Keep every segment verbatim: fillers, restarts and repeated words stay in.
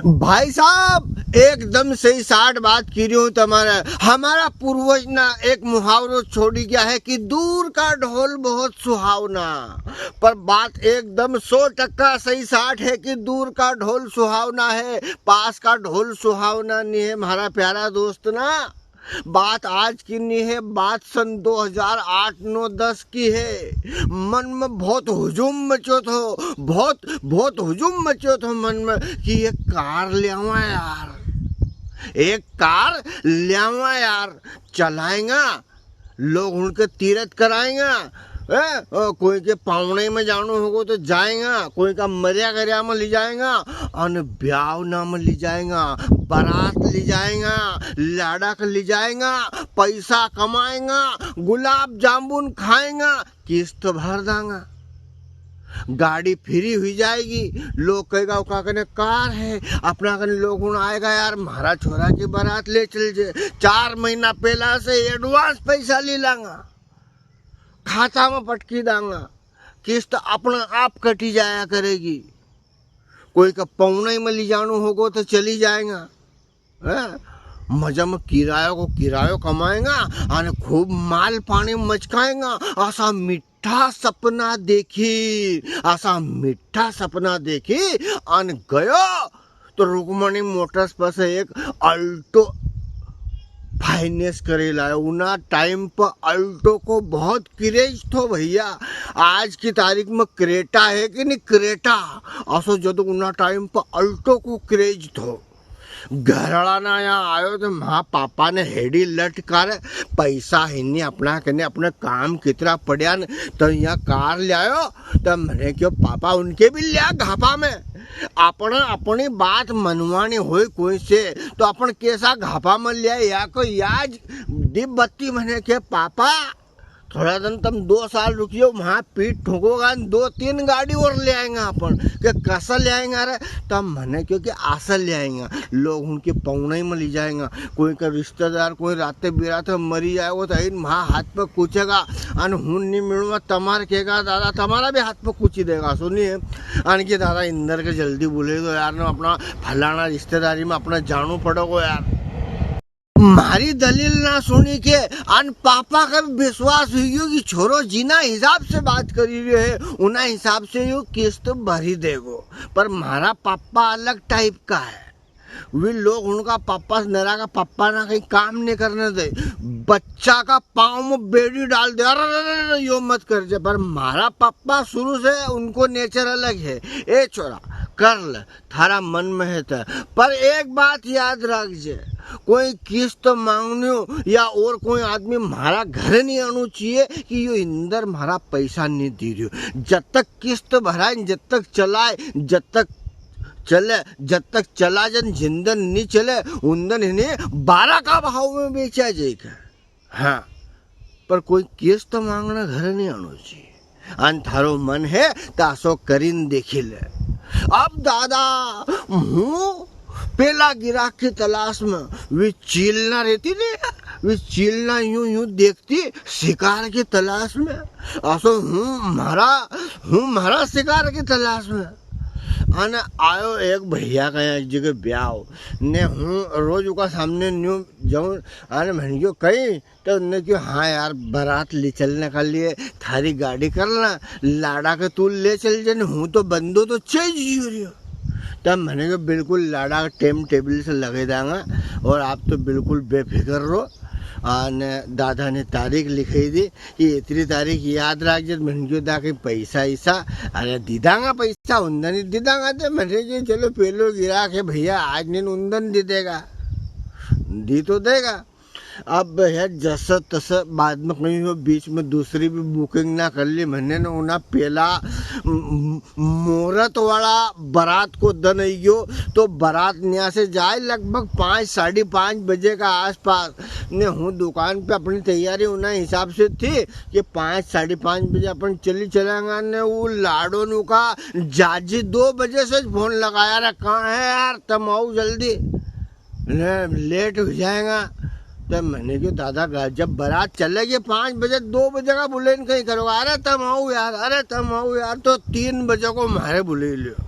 भाई साहब, एकदम सही साठ बात की रही हूँ तमारे। हमारा पूर्वज ना एक मुहावरो छोड़ी गया है कि दूर का ढोल बहुत सुहावना। पर बात एकदम सौ टक्का सही साठ है कि दूर का ढोल सुहावना है, पास का ढोल सुहावना नहीं है, म्हारा प्यारा दोस्त ना। बात आज की नहीं है, बात सन दो हज़ार आठ नौ दस की है। मन में बहुत हुजूम मचो थो, बहुत, बहुत हुजूम मचो थो मन में कि एक कार ल्यावा यार, एक कार ल्यावा यार, चलाएंगा, लोग उनके तीरथ कराएंगा, ए, ओ, कोई के पावणे में जाणो होगो तो जाएंगा, कोई का मर्या गर्या में ली जाएंगा, अन ब्यावना में ली जाएंगा, बारात ली जाएंगा, लाड़ा के ली जाएंगा, पैसा कमाएंगा, गुलाब जामुन खाएंगा, किस्त भर दांगा, गाड़ी फ्री हुई जाएगी। लोग कहेगा, "उका कने कार है, अपना कने लोग हुण आएगा यार, म्हारा छोरा की बारात ले चल जे।" चार महीना पहला से एडवांस पैसा ले लांगा, खाता में पटकी दांगा, किस्त अपना आप कटी जाया करेगी। कोई का पौना ही में ली जाणो होगो तो चली जाएगा। हैं? मजा में किरायो को किरायो कमाएगा, अने खूब माल पानी मचकाएगा। असा मीठा सपना देखी, असा मीठा सपना देखी, अन गयो तो रुक्मणी मोटर्स पर से एक Alto finance करे लायो। उना टाइम पर Alto को बहुत क्रेज थो भैया। आज की तारीख में Creta है कि नहीं, Creta। असो जद उना टाइम पर Alto को क्रेज थो। घरवाला ना यहाँ आयो तो म्हा पापा ने हेड़ी लटकार, पैसा ही नहीं अपना कने, अपने काम कितरा पड़या न, तो यहाँ कार ले आयो। तो मैंने क्यों पापा उनके भी लिया घापा में। अपना अपनी बात मनवानी होय कोई से, तो अपन कैसा घापा में लिया या कोई याज दीप बत्ती। मैंने के पापा, थोड़ा दिन तम दो साल रुकियो, वहां पीठ ठोकोगा, दो तीन गाड़ी और ले आएंगे अपन। के कसा ले आएंगे रे? तब मैंने क्यों कि आसा ले आएंगे, लोग उनके पौने में ले जाएंगे, कोई का रिश्तेदार, कोई राते बिराते मरी जाएगा, तो इन वहां हाथ पे कूचेगा, अन हूं नहीं मिलूंगा, तमार केगा दादा, तमारा भी हाथ पे कूची देगा। सुनिए, अन के दादा इंदर के जल्दी बुले दो यार, ना अपना फलाना रिश्तेदारी में अपना जानो पड़ेगो यार। म्हारी दलील ना सुनी के अन पापा का भी विश्वास हुई गयो कि छोरो जिना हिसाब से बात करी रह्यो है, उना हिसाब से यो किस्त भरी देगो। पर म्हारा पापा अलग टाइप का है। वे लोग उनका पापा से नरा का पापा ना कहीं काम नहीं करने दे। बच्चा का पाँव में बेड़ी डाल दे, "अरे, अरे, अरे, अरे, यो मत कर जे।" पर म्हारा पापा शुरू से उनको नेचर अलग है। "ए छोरा, कर ले, थारा मन में है तो।" पर एक बात याद रख जे, कोई किस्त मांगनो या और कोई आदमी म्हारा घर नहीं आनो चाहिए कि यो इंदर म्हारा पैसा नहीं दे रह्यो। जब तक किस्त भराए, जब तक चलाए, जब तक चले, जब तक चला जन जिंदन नहीं चले, उंदन इन्हें बारह का भाव में बेचा जाएगा। हाँ, पर कोई केस तो मांगना घर नहीं आनो चाहिए। अन थारो मन है तो असो करीन देखी ले। अब दादा, हूँ पेला गिराक की तलाश में, वी चीलना रहती ने, वी चीलना यूं यूं देखती शिकार की तलाश में। असो हूँ म्हारा, हूँ म्हारा शिकार की तलाश में। अने आयो एक भैया का यहाँ एक जगह ब्याव ने, हूँ रोज उका सामने न्यू जाऊँ। अने म्हने क्यों कई तो उनने क्यों, "हाँ यार, बारात ले चलने के लिए थारी गाड़ी कर ला, लाड़ा के तू ले चल जे, हूँ तो बंदो तो चाहिए रह्यो।" तब म्हने क्यों, "बिल्कुल लाड़ा के टाइम टेबल से लगे दांगा और आप तो बिल्कुल बेफिक्र रहो।" अने दादा ने तारीख लिखाई दी कि इतनी तारीख याद रख जे। म्हने क्यों, "दा कहीं पैसा ऐसा?" "अरे दी दांगा पैसा, उंदन ही दी दांगा।" तो म्हने क्यों, "चलो पेलो गिराक है भैया, आज नहीं उंदन दी देगा, दी तो देगा।" अब है जस तस बाद में कहीं हो, बीच में दूसरी भी बुकिंग ना कर ली म्हने ने। उना पेला म-, मुहूर्त वाला बारात को दन आई गयो, तो बारात न्या से जाए लगभग पाँच, साढ़े पाँच बजे का आसपास ने। हूँ दुकान पे अपनी तैयारी उना हिसाब से थी कि पाँच, साढ़े पाँच बजे अपन चली चलांगा ने। वो लाडो नु का जाजी दो बजे से फोन लगाया रहा, "कहाँ है यार, तम आओ जल्दी।" ले-, लेट हो जाएगा। तो म्हने क्यों, "दादा गा-, जब बारात चलेगी पाँच बजे, दो बजे का बुलेन कहीं करोगा?" "अरे तम आओ यार, अरे तम आओ यार।" तो तीन बजे को म्हारे बुले लियो।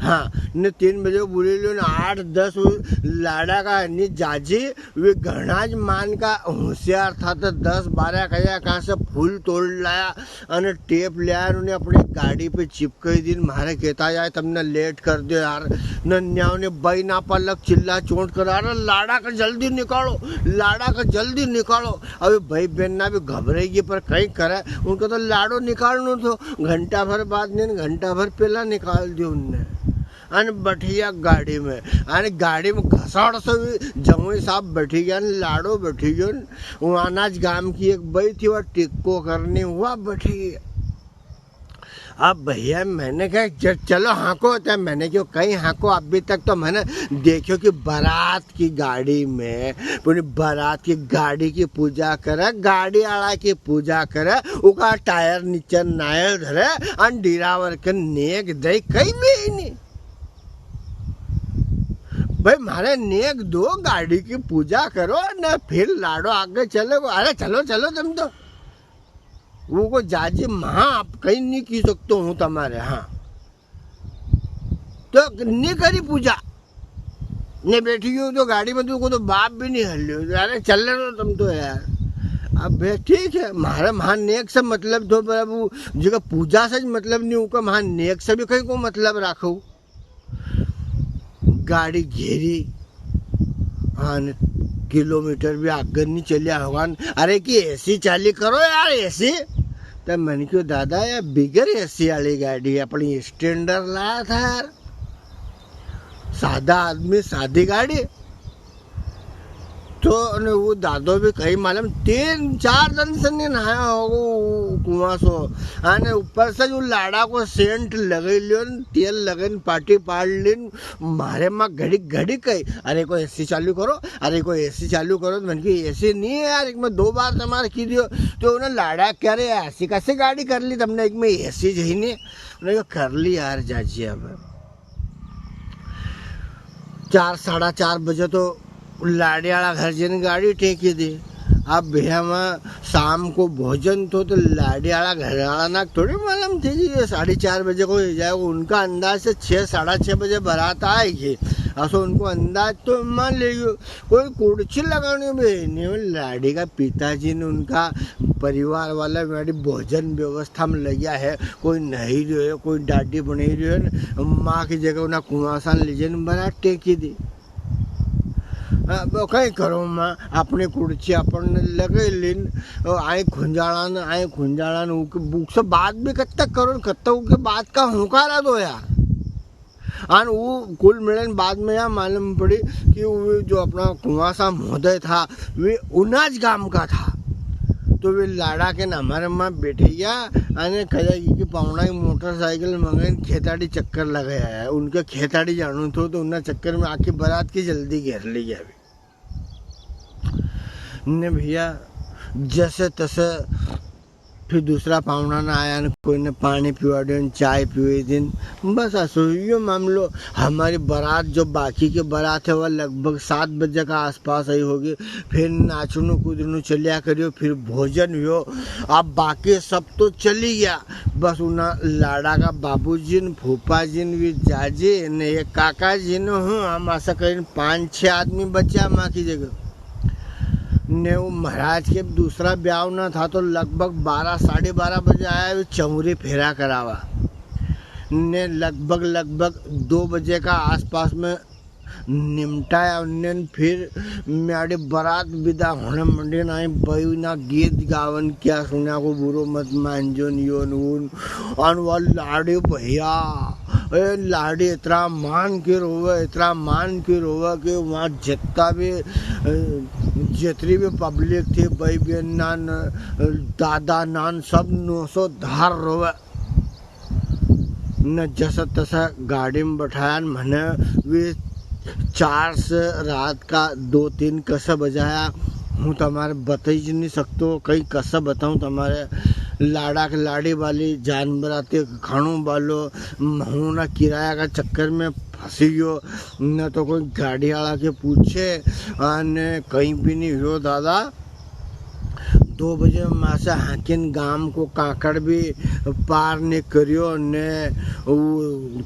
हाँ, ने तीन बजे बुलई लियो ने आठ दस वो लाड़ा का ने जाजी, वे घणा ज मान का होशियार था, तो दस बारह कया कहाँ से फूल तोड़ लाया, अने टेप लिया, उन्हें अपनी गाड़ी पे चिपकाई दी, म्हारे कहता जाए, "तमने लेट कर दियो यार।" ने न्याव ने बई ना पलक चिल्ला चोट करा, "अरे लाड़ा का जल्दी निकालो, लाड़ा का जल्दी निकालो।" अबे बई बेन ना भी घबराई गई, पर कई करे, उनको तो लाड़ो निकालनो थो। घंटा भर बाद ने, घंटा भर पहला निकाल दियो उनने। अन बैठी गया गाड़ी में, अन गाड़ी में घसाड़ से भी जमुई साहब बैठी गया, अन लाड़ो बैठी गयो, अन वो अनाज गाम की एक बई थी, वो टिक्को करनी हुआ बैठी गया। अब भैया मैंने कहा, "च-, चलो हाँको।" तो मैंने क्यों कहीं हाँको, अभी तक तो मैंने देखो कि बारात की गाड़ी में, पूरी बारात की गाड़ी की पूजा करे, गाड़ी आला की पूजा करे, उका टायर नीचे नायल धरे, अन ड्राइवर के नेक दे, कहीं भी ही नहीं। भाई, म्हारे नेक दो, गाड़ी की पूजा करो, ना फिर लाड़ो आगे चलेगो। अरे चलो, चलो तुम तो। वो को जाजी, हाँ, आप कहीं नहीं की सकतो हूँ तुम्हारे, हाँ। तो नहीं करी पूजा, ने बैठी गयो तो गाड़ी में, तू को तो बाप भी नहीं हल्यो। अरे चल रहे हो तुम तो यार। अब बे ठीक है, म्हारे म्हार नेक से मतलब तो, पर अब वो जेका पूजा से ज मतलब नहीं, उका म्हार नेक से भी कहीं को मतलब राखो। गाड़ी घेरी, अन किलोमीटर भी आगे नहीं चलिया होगा। अरे की एसी चाली करो यार, एसी। तो मैंने क्यों, "दादा, यार बिगर एसी वाली गाड़ी, अपनी स्टैंडर्ड लाया था यार, सादा आदमी, सादी गाड़ी।" तो अने वो दादो भी कई मालूम तीन चार दिन से नहीं नहाया होगो वो कुआं सो। अने ऊपर से जो लाड़ा को सेंट लगे लियो न, तेल लगे न, पाटी पाड़ ली न, म्हारे माँ घड़ी घड़ी कही, "अरे कोई एसी चालू करो, अरे कोई एसी चालू करो।" तो मैंने की, "एसी नहीं है यार, एक मैं दो बार तुम्हारे की दियो।" तो उन्हें लाड़ा कह रहे, "ऐसी कैसी गाड़ी कर ली तुमने, एक में एसी ज ही नहीं।" उन्हें कहा, "कर ली यार जाजी।" अब चार, साढ़ा चार बजे तो लाड़ी आला घर जई ने गाड़ी टेकी दी। अब भैया, वहाँ शाम को भोजन तो, तो लाड़ी आला घर आला ना थोड़ी मालूम थी कि ये साढ़े चार बजे को ही जाएगा। उनका अंदाज से छः, साढ़ा छः बजे बारात आएगी, असो उनको अंदाज तो मान लीजिए। कोई कुर्सी लगाने में नहीं, लाड़ी का पिताजी ने, उनका परिवार वाला, मेरी भोजन व्यवस्था में लग्या है। कोई नहाई रह्यो है, कोई दाढ़ी बनाई रह्यो है, माँ की जगह उन्हें कुआंसा ले जई ने बारात टेकी दी। अब कई करो माँ, अपनी कुर्सी अपन लगे लीन, आई खुंजाला न, आई खुंजाला न, उके बुक से बात भी कब तक करो, कब तक उके बात का हुंकारा दो यार। अन वो कुल मिलन बाद में या मालूम पड़ी कि वो जो अपना कुंवासा महोदय था, वे उनाज गाम का था। तो वे लाड़ा के न हमारे माँ बैठे गया, अने कहा कि पावणा की मोटरसाइकिल मंगाई ने खेताड़ी चक्कर लगाया है। उनके खेताड़ी जाणू थो, तो उन्हें चक्कर में आखी बारात की जल्दी घेर ली गया। ने भैया, जैसे तैसे फिर दूसरा पावणा ना आया, ने कोई ने पानी पिवाड़ियो, ने चाय पिवाई दी, ने बस असो यो मामलो। हमारी बारात, जो बाकी की बारात है, वह लगभग सात बजे का आसपास आई होगी। फिर नाचणू कूदणू चलिया करियो, फिर भोजन हुयो। अब बाकी सब तो चली गया, बस उना लाड़ा का बाबूजी ने, फूफाजी ने, वी जाजी ने, एक काकाजी ने हूँ, हम असा करीने पांच छह आदमी बच्या माँ की जगह। ने वो महाराज के दूसरा ब्याव ना था, तो लगभग बारह, साढ़े बारह बजे आया, वो चौरी फेरा करावा। ने लगभग, लगभग दो बजे का आसपास में निमटाया उनने। फिर म्याड़ी बारात विदा होने मंडी ना, आई बई ना गीत गावन, क्या सुना को बुरो मत मानजो, न यो न वो न। अन वा लाड़ी भैया, ए लाड़ी इतरा मान के रोवे, इतरा मान के रोवे कि वहाँ जितना भी, अ, जितनी भी पब्लिक थी, बई बेन नान, दादा नान, सब नौ सौ धार रोवे। न जसा तसा गाड़ी में बैठाया न म्हने वे चार से रात का दो तीन कसा बजाया, हूँ तमारे बताई ज नहीं सकतो, कई कसा बताऊँ तमारे। लाड़ा के लाड़ी वाली जानवर आती, खाणू वालो, हूँ ना किराया का चक्कर में फंसी गयो, न तो कोई गाड़ी वाला के पूछे, अने कई भी नहीं हुयो दादा। दो बजे मासा हाकिन गाम को काकड़ भी पार ने करियो ने ऊ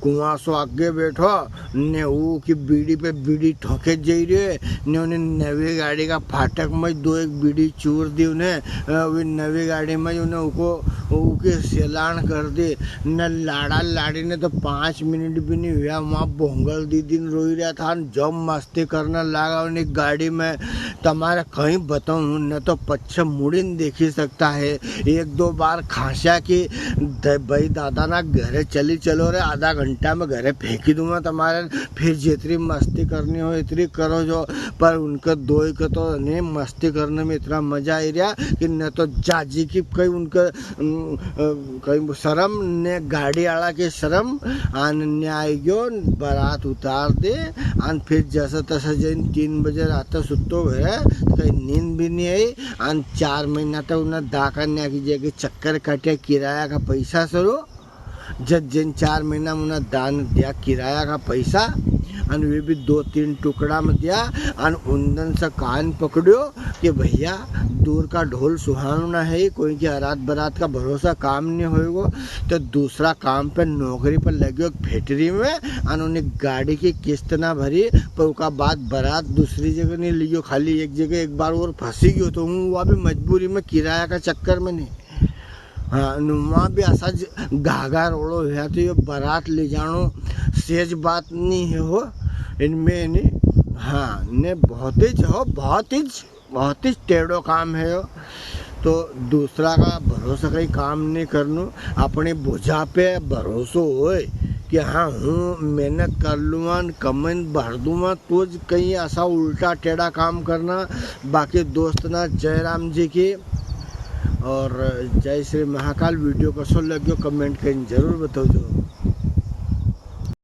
कुआसो आगे बैठो ने ऊ की बीड़ी पे बीड़ी ठोके जई रहे ने उन्हें नवी गाड़ी का फाटक में दो एक बीड़ी चूर दी उन्हें। अ, वे नवी गाड़ी में उन्हें उको, उके सेलान कर दी ने लाड़ा लाड़ी ने तो पाँच मिनट भी नहीं हुआ, वहाँ भोंगल दी दिन रोई रहा था, जब मस्ती करने लगा उन्हें गाड़ी में। तमारे कहीं बताऊं, न तो पच्छे मुड़ी न देखी सकता है। एक दो बार खांसा कि द-, भाई दादा ना घरे चली चलो रे, आधा घंटा में घरे फेंकी दूंगा तमारे। फिर जितनी मस्ती करनी हो, इतनी करो जो, पर उनके दोई के तो ने मस्ती करने में इतना मजा आई रहा कि न तो जाजी की कहीं उनके, उम, अ, कहीं शर्म ने गाड़ी आला के शर्म। अन न्याय गयो, बारात उतार दे, अन फिर जैसा तैसा जइन तीन बजे रात सुत्तो घरे, कहीं नींद भी नहीं आई। अन चार महीना तक उन्हें दाका न्या की जगह चक्कर काटे, किराया का पैसा सरो। जद जिन चार महीना में उन्हें दान दिया किराया का पैसा, अन वे भी दो तीन टुकड़ा में दिया, अन उन दिन से कान पकड़्यो कि भैया, दूर का ढोल सुहावना है, कोई की अरात बरात का भरोसा काम नहीं होएगो, तो दूसरा काम पे नौकरी पर लग्यो एक फैक्ट्री में, अन उन्हें गाड़ी की किस्त ना भरी, पर उका बाद बरात दूसरी जगह नहीं लियो, खाली एक जगह एक बार और फंसी गयो, तो हूँ वहाँ भी मजबूरी में किराया का चक्कर में नहीं। हाँ, न वहाँ भी ऐसा ज-, घाघा रोलो हुआ, तो ये बारात ले जानो सेज बात नहीं है हो, इनमें नहीं। हाँ, ने बहुत ही ज-, हो, बहुत ही ज-, बहुत ही टेढ़ो काम है यो। तो दूसरा का भरोसा कहीं काम नहीं करनो, अपनी भुजा पे भरोसो होए कि हाँ, हूँ मेहनत कर लूँगा, कमन भर दूँगा, तो ज कहीं ऐसा उल्टा टेढ़ा काम करना। बाकी दोस्त ना जय राम जी की और जय श्री महाकाल। वीडियो कसो लग्यो, comment करीने जरूर बताओ।